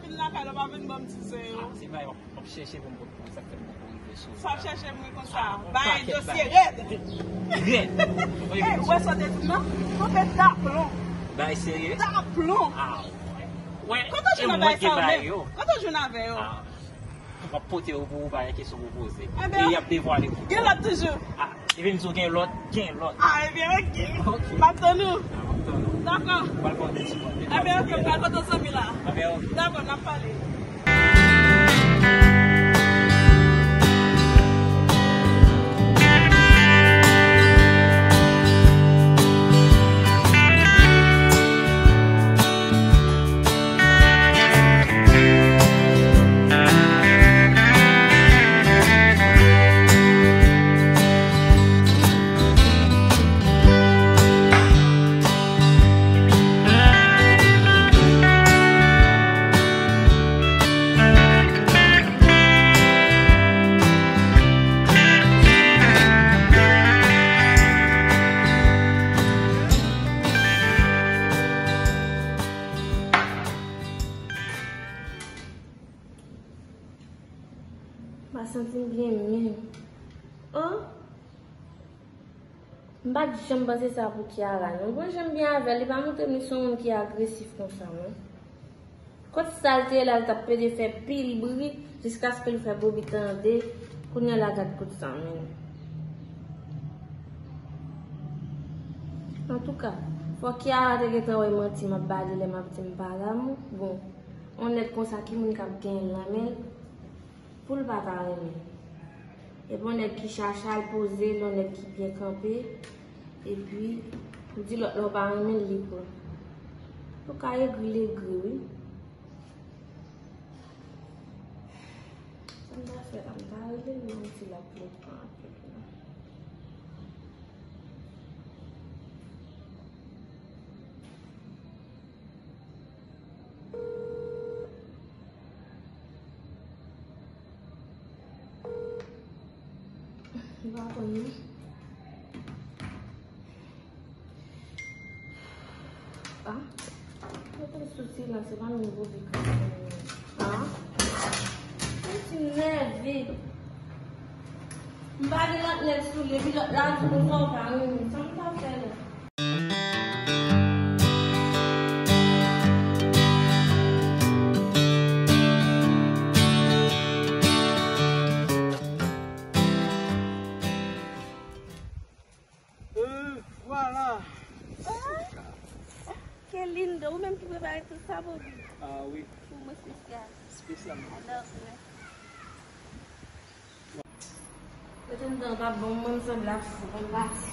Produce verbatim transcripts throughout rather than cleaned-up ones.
Vin lakay la, pa vin ban m ti zen yo. Ah, se bagay m ap, m ap chèche pou m pot pou sa k fè m poko rive sou. Sa ap chèche mwen konsa. Ah, yon bagay pakèt dosye bagay. Rèd. Rèd. Ey, ou wè sa w te di m nan? Kanpe daplon. Bagay serye? Daplon. Ah, wè. Wè, kote w jwenn bagay sa yo menm? Kote w jwenn avè yo? Ah, m ap pote yo pou ou, pa gen kesyon pou poze. Ebyen, e y ap devwale pou ou. Gen lòt toujou. Ah, epi m di w gen lòt, gen lòt. Ah, ebyen, oke. Oke. M ap tann ou. Ah, m ap tann ou. Dakò. Ou pral konte sou mwen. Ebyen, oke, m pral konte sou zanmi la. Ebyen, oke. Dakò, n ap pale. M pa santi m byen menm. Oh! M pa t janm panse sa pou Kiara, non. Bon, jan m byen avè l, li pa montre m li se yon moun ki agresif konsa, non. Kot sa l te ye la, l t ap pede fè pil bri, jiskaske l fè Bobby tande. Kounye a la, gad kot sa, menm. Antouka, fò Kiara te gentan wè manti m ap ba li lè m ap di m pa damou. Bon, yon nèg konsa, ki moun k ap genyen l nan men l? Pou l pa ta renmen. Epi yon nèg ki chacha l poze, yon nèg ki byen kanpe. Epi, ou di lòt la ou pa renmen l, li pran. Ou ka egri l egri, wi. Sa m ta fè la, m ta rele l, menm si l ap vle pran apèl la. Li pa konn non. Ah, mete l sou silans, se pa menm Bobby k ap fè l. Ah, m ti nève. M pa gen lòt nèg sou li, epi lòt la di konsa ou pa renmen. Sa m ta fè la? Euh, vwala. Ah, que lindo. Ou menm ki prepare tout sa, Bobby? Ah wi. Pou mwen espesyal. Espesyalman. I love you. Mete m nan pa bon, mwen m sanble ak fou, mwen pati.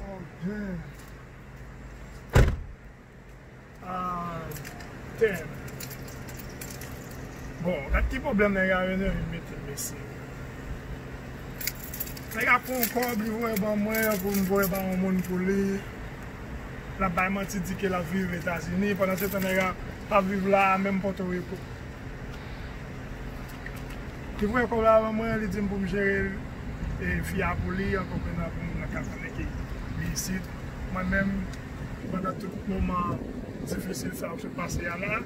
Oh, damn. Ah, damn. Bon, gad ki pwoblèm nèg la vin mete l, mesye. Nèg la pran yon kòb, li voye ban mwen pou m voye ba yon moun pou li. L ap bay manti, di ke l ap viv Etazini. Pandan se tan, nèg la p ap viv la a, menm Pòtoriko. Li voye kòb la ban mwen, li di m pou m jere, e, fi a pou li, an konprenan pou moun nan ka konnen ke li isit. Mwen menm, Pandan tout moman difisil sa yo sot pase a la,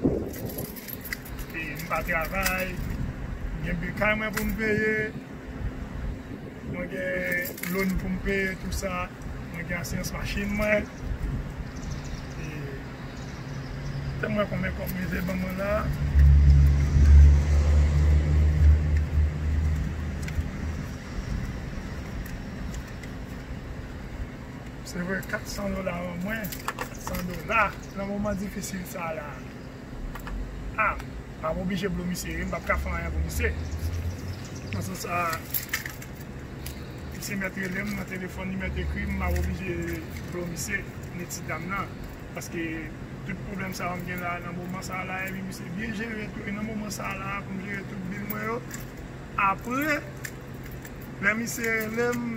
e m pa travay, m gen bil kay mwen pou m peye, mwen gen loan pou m peye, tou sa, mwen gen asirans machin mwen. E, fè m wè konbyen kòb misye ban mwen la. Se vre, kat san dola an mwen, kat san dola, nan moman difisil sa la. A, m ap oblije blo misye, wi, m p ap ka fè anyen pou misye. Nan sans sa, misye mèt rele m nan telefòn, li mèt ekri m, m ap oblije blo misye, ni ti dam nan. Paske tout pwoblèm sa yo m gen la, nan moman sa la, epi misye byen jere tou, e nan moman sa la, pou m jere tout bil mwen yo. Apre, lè misye rele m,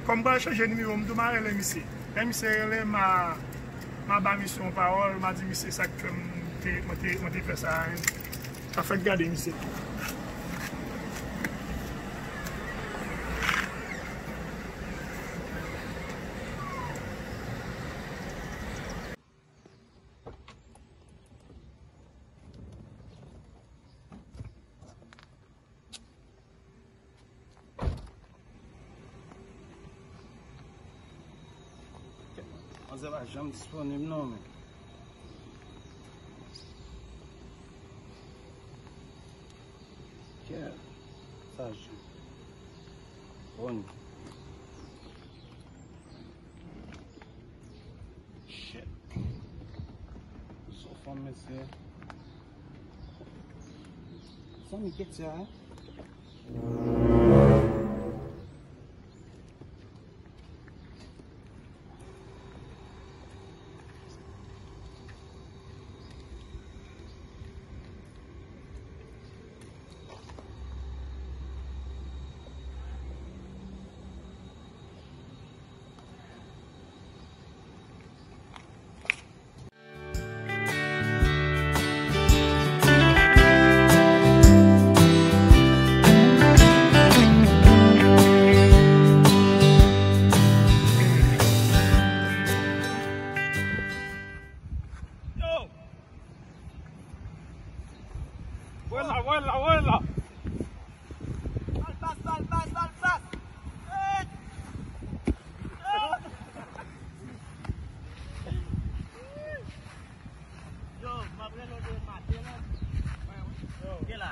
kòm m pral chanje nimewo, m tou m a rele misye. Lè misye rele m, m a, m a ba misye yon pawòl, m a di misye sa k fè m te, mwen te, mwen te fè sa a. Sa fèk gade misye. Manzè pa janm disponib non, men. Kè, sa jou. Bon. Shit. Zo fanm, mesye. Zanmi, kèt sa, hein? Yo! Voye l la, voye l la, voye l la! Bal, bas, bal, bas, bal, bas! Hey! Yo, m ap rele w de maten la. Yo. Gen la.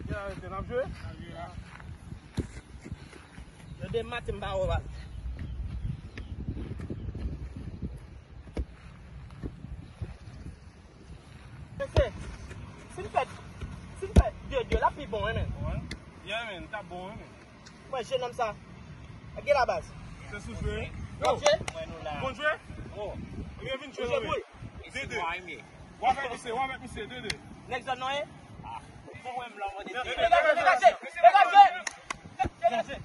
Gen la, rete, n ap jwe? N ap jwe la. Yo, de maten m pa wè w. Mesye, si n fè, si n fè de de, l ap pi bon, wi, men. Wi. Yeah, men, t ap bon, wi, men. Mwen, jenòm sa. Gen la baz. Se sou jwe. Yo, konn jwe? Konn jwe? Ebyen, vin jwe, wi. De de. W avèk misye, w avèk misye, de de. Nèg zòn non ye? Degaje, degaje, degaje. Degaje.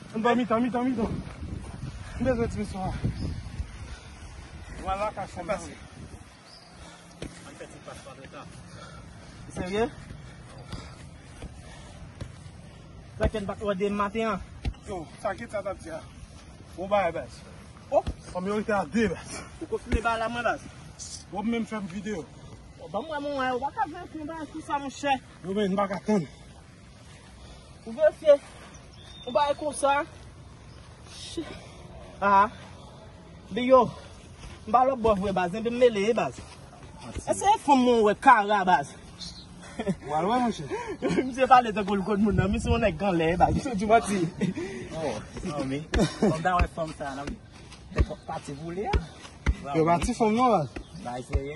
Ann ba mitan, mitan, mitan. M bezwen ti mesye a. Vwala ka fè m pase. Ann fè ti pas pa treta. Serye? Sa ke n pa t wè de maten an. Yo, sa kit sa t ap di a. Bon bagay, baz. Oh, fanmi yo rete a de, baz. Ou konfime bagay la mwen, baz. Bon, menm fè m videyo. Bon, ban m wè, mwen wè, ou pa ka fè yon bagay sou sa, monchè. Yo, men, m pa ka tann. Ou vle fè yon bagay konsa? Ah. Biyo. M pa lòt bò vre, baz. Enben m mele, baz. Èske se fanm mwen wè kara, baz? W al wè, monchè. Misye pale tankou l konn moun nan. Misye yon nèg anlè, baz. Misye di manti. Oh, non, men. Fanm ta wè fanm sa, non, men. Pati boule a. Yo pati fanm non, baz. Bay serye.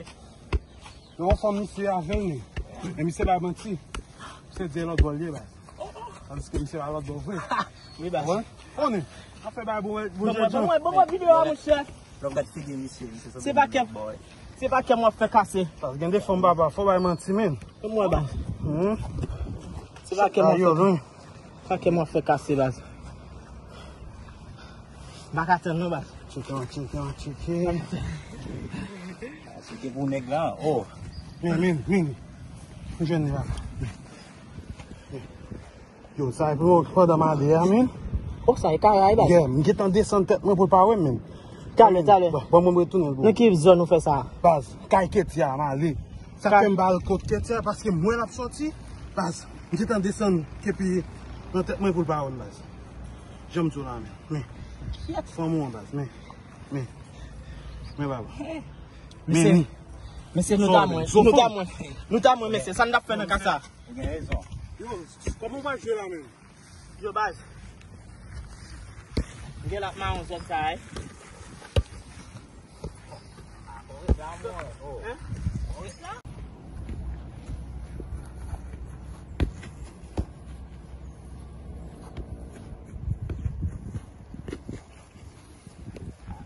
Yo, yon fanm misye avè l, men. E misye bay manti. Misye di e lòt bò l ye, baz. Tandiske misye pa lòt bò vre. Wi, baz. Konnen. Afè bay bon, bon. Ban mwen, ban mwen, ban mwen videyo a, monchè. Lè w gad figi misye, misye sanble Se pa kè, se pa kè m w ap fè kase. Pas gen de fanm papa, fò bay manti, men. Ban mwen, baz. Se pa kè m w ap fè, pa kè m w ap fè kase, baz. M pa ka tann non, baz. Tcheke, tcheke, tcheke. Tcheke pou nèg la. Oh. Men, men, men. M jwenn li la. Yo, sa e pou pandan m ale a, men. Oh, sa e kay la, baz. Yeah, m gentan desann tèt mwen pou l pa wè m, men. Talè, talè. Bon, bon, mwen retounen l pou. Nan ki zòn ou fè sa? Baz, kay Ketia, m ale. Sa fè m ba l kont Ketia, paske m wè l ap sòti. Baz, m gentan desann kepi nan tèt mwen pou l pa wè m, baz. Jan m di w la, men. Men. Fanm ou an, baz, men. Men. Men, baba. Mesye, men, mesye, nou ta mwen, nou ta mwen, nou ta mwen, mesye, sa n t ap fè nan ka sa? Ou gen rezon. Yo, kòman w pral jwe la menm? Yo, baz. M gen l ap mawon zòn sa, wi. Hein?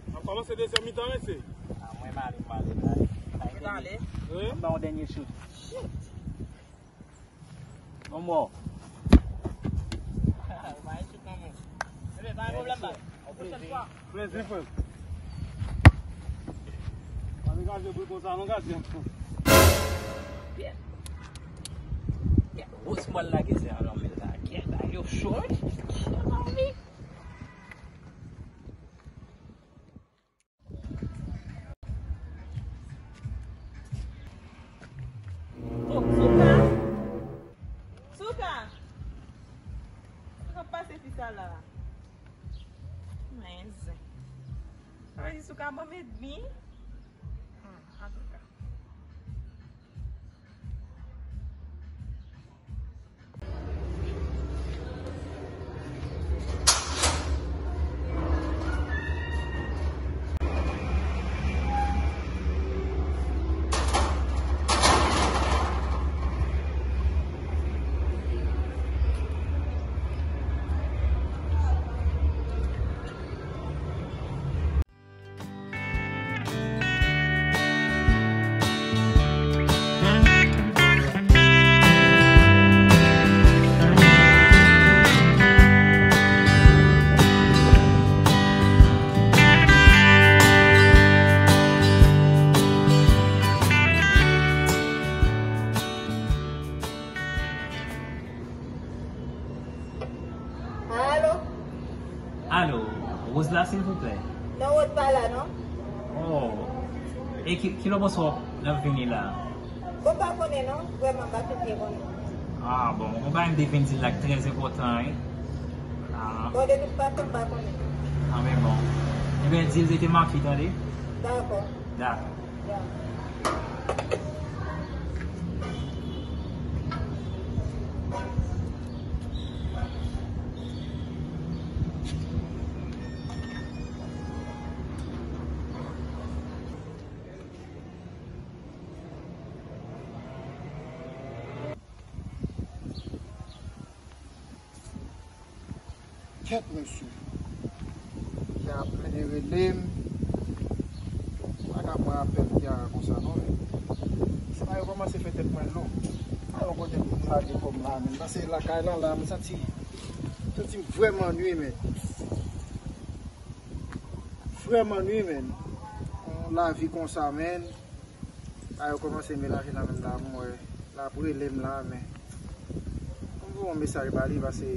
N ap kòmanse dezyèm mitan, mesye. Ah, mwen m ale, m ale, m ale. Mwen ale. Wi. Mwen ba yon dènye chout. Shit. Bon, bon. Ou pa yon chout non, mwen. Enben, pa gen pwoblèm, baz. Pwosèn fwa. Plezi, frè. Pa degaje bri konsa non, gadyen. Pyè. Pyè, woz mwen lage se a nan men la. Pyè, bagay yo cho, wi. Pyè, mami. Oh, Souka! Souka! Sa k ap pase fi sa la? Men zen. Sa vle di Souka ban m edmi? Hmm, antouka. Alo? Alo, Rose la, silvouplè? Non, Rose pa la, non. Oh. E ki, kilè w panse l ap vini la? Bon, m pa konnen, non. Vrèman, m pa fin byen konnen. Ah, bon. Yon bagay m te vin di l la k trè enpòtan, wi. Ah. Bon, de tout fason, m pa konnen. Ah, men bon. Ebyen, di l rete make, tande? Dakò. Dakò. Kèt, mesye. Kè ap plede rele m. M pa ka pran apèl Kiara konsa non, men. Sa yo kòmanse fè tèt mwen lo. A yon kote pou m lage kò m la, men. Pase lakay la, la, m santi, santi m vrèman nwi, men. Vrèman nwi, men. Yon lavi konsa, men. A yo kòmanse melanje nan menm la, mwen wè l ap rele m la, men m voye yon mesaj ba li, paske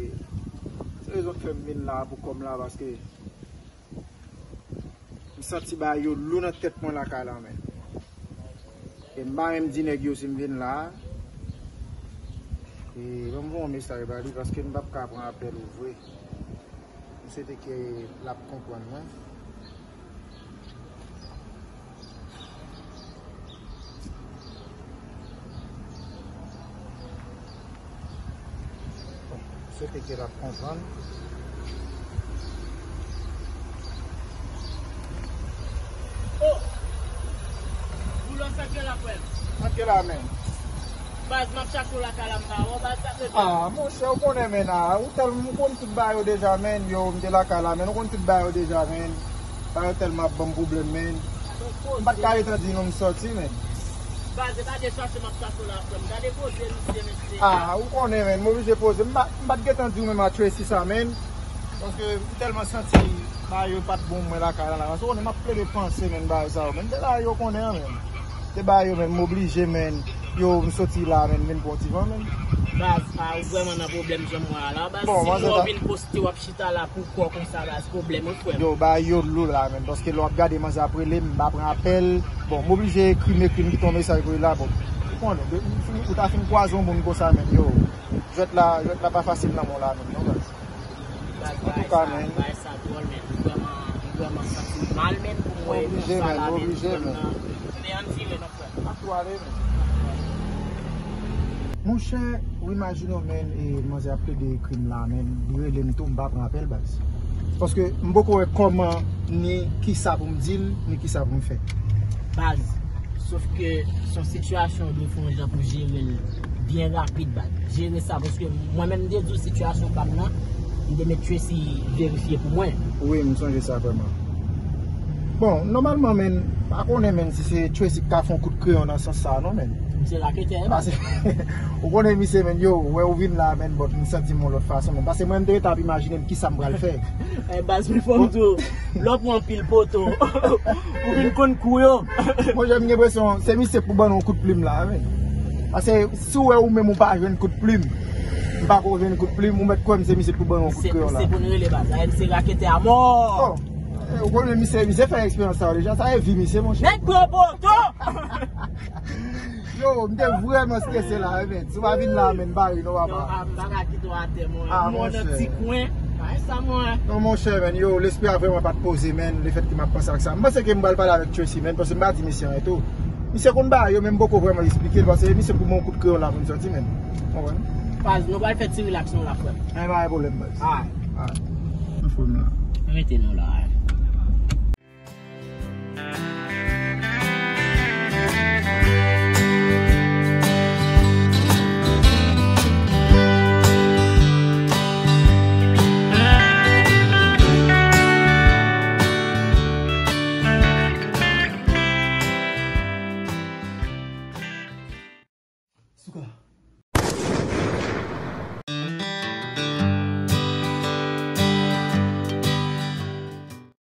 se rezon k fè m vin la pou kò m la, paske m santi bagay yo lou nan tèt mwen lakay la, men. E m pa menm di nèg yo si m vin la. E ban m voye yon mesaj ba li, paske m p ap ka pran apèl ou vre. M swete ke l ap konprann mwen. Bon, m swete ke l ap konprann. Oh! Boulos, sa k gen la, frè m? Sa k gen la, men? Baz, m ap chache w lakay la, m pa wè w, baz, sa fè. Ah, monchè, ou konnen, men, a, ou tèlman, ou konn tout bagay yo deja, men, yo, m te lakay la, men, ou konn tout bagay yo deja, men. Bagay yo tèlman ap ban m pwoblèm, men. M pa t ka ret an di non m sòti, men. Baz, e pa de chache m ap chache w la, frè m. Gade poze misye, mesye. Ah, ou konnen, men, m oblije poze. M pa, m pa t gentan di w menm a Tracy sa, men. Paske m tèlman santi Bagay yo pa t bon mwen lakay la, la. Paske w konnen m ap plede panse, men, bagay sa yo, men. Se bagay yo konnen an, men. Se bagay yo, men, m oblije, men. Yo, m soti la, men, m vin pran ti van, men. Baz, a, ou vrèman nan pwoblèm jan m wè a la, baz. Bon, si mwen, w vin poste, w ap chita la pou kò konsa, baz, pwoblèm, wi, frè m. Yo, bagay yo lou la, men. Paske lè w ap gade manzè ap rele m, m pa pran apèl. Bon, m oblije ekri, m ekri, m kite yon mesaj pou li la, bon. Ou konnen, de, ou ta fin kwaze yon moun konsa, men, yo. Jwèt la, jwèt la pa fasil nan men w la, men, non, baz. Bagay sa, men, bagay sa dwòl, men. M vrèman, m vrèman santi m mal, men, pou m wè konsa la, men, m vrèman, men, ann vire non, frè m. Ap tou ale, men. Monchè, ou imajine w, men, e manzè ap plede ekri m la, men, li rele m tou, m pa pran apèl, baz. Paske m poko wè kòman, ni kisa pou m di l, ni kisa pou m fè. Baz, sof ke se yon sitiyasyon ou dwe fè yon jan pou jere l byen rapid, baz. Jere sa, paske mwen menm, m te di w sitiyasyon pa m nan, m te met Tracy verifye pou mwen. Wi, m sonje sa vrèman. Bon, nòmalman, men, pa konnen, men, si se Tracy ki ka fè yon kout kreyon nan sans sa, non, men. Misye raketè, e, baz. Ou konnen misye, men, yo, wè ou vin la, men, but m santi m yon lòt fason, men. Paske mwen, m te rete ap imajine m kisa m pral fè. E, baz, men fò m di w, lè w pran anpil poto, ou vin konn kou yo. Monchè, m gen enpresyon, se misye k pou ban nou yon kout plim la, men. Paske si w wè ou menm ou pa jwenn kout plim, m pa ko jwenn kout plim, ou mèt kwè m se misye k pou ban nou yon kout kreyon la. Se pou n rele baz la, misye raketè a mò. Oh, e, ou konnen misye, misye fè eksperyans sa yo deja, sa e vi misye, monchè. Nèg pran poto! Yo, m te vrèman strese la, wi, men. Si w pa vin la, men, bare, non, papa. Non, a, m pa ka kite w atè, mwen. Ah, mwen nan ti kwen. Ay, sa, mwen. Non, monchè, men, yo, lespri a vrèman pa t poze, men, lefètke m ap panse ak sa. M panse ke m pral pale avèk Tracy, men, paske m pa di misye anyen tou. Misye konn bagay yo, men m poko vrèman esplike l, paske misye pou mwen yon kout kreyon la pou m sòti, men. Konprann? Baz, nou pral fè ti relax nou la, frè m. Ay, pa gen pwoblèm, baz. Ay. Ay. Anfòm la. Rete nou la, ay. Souka,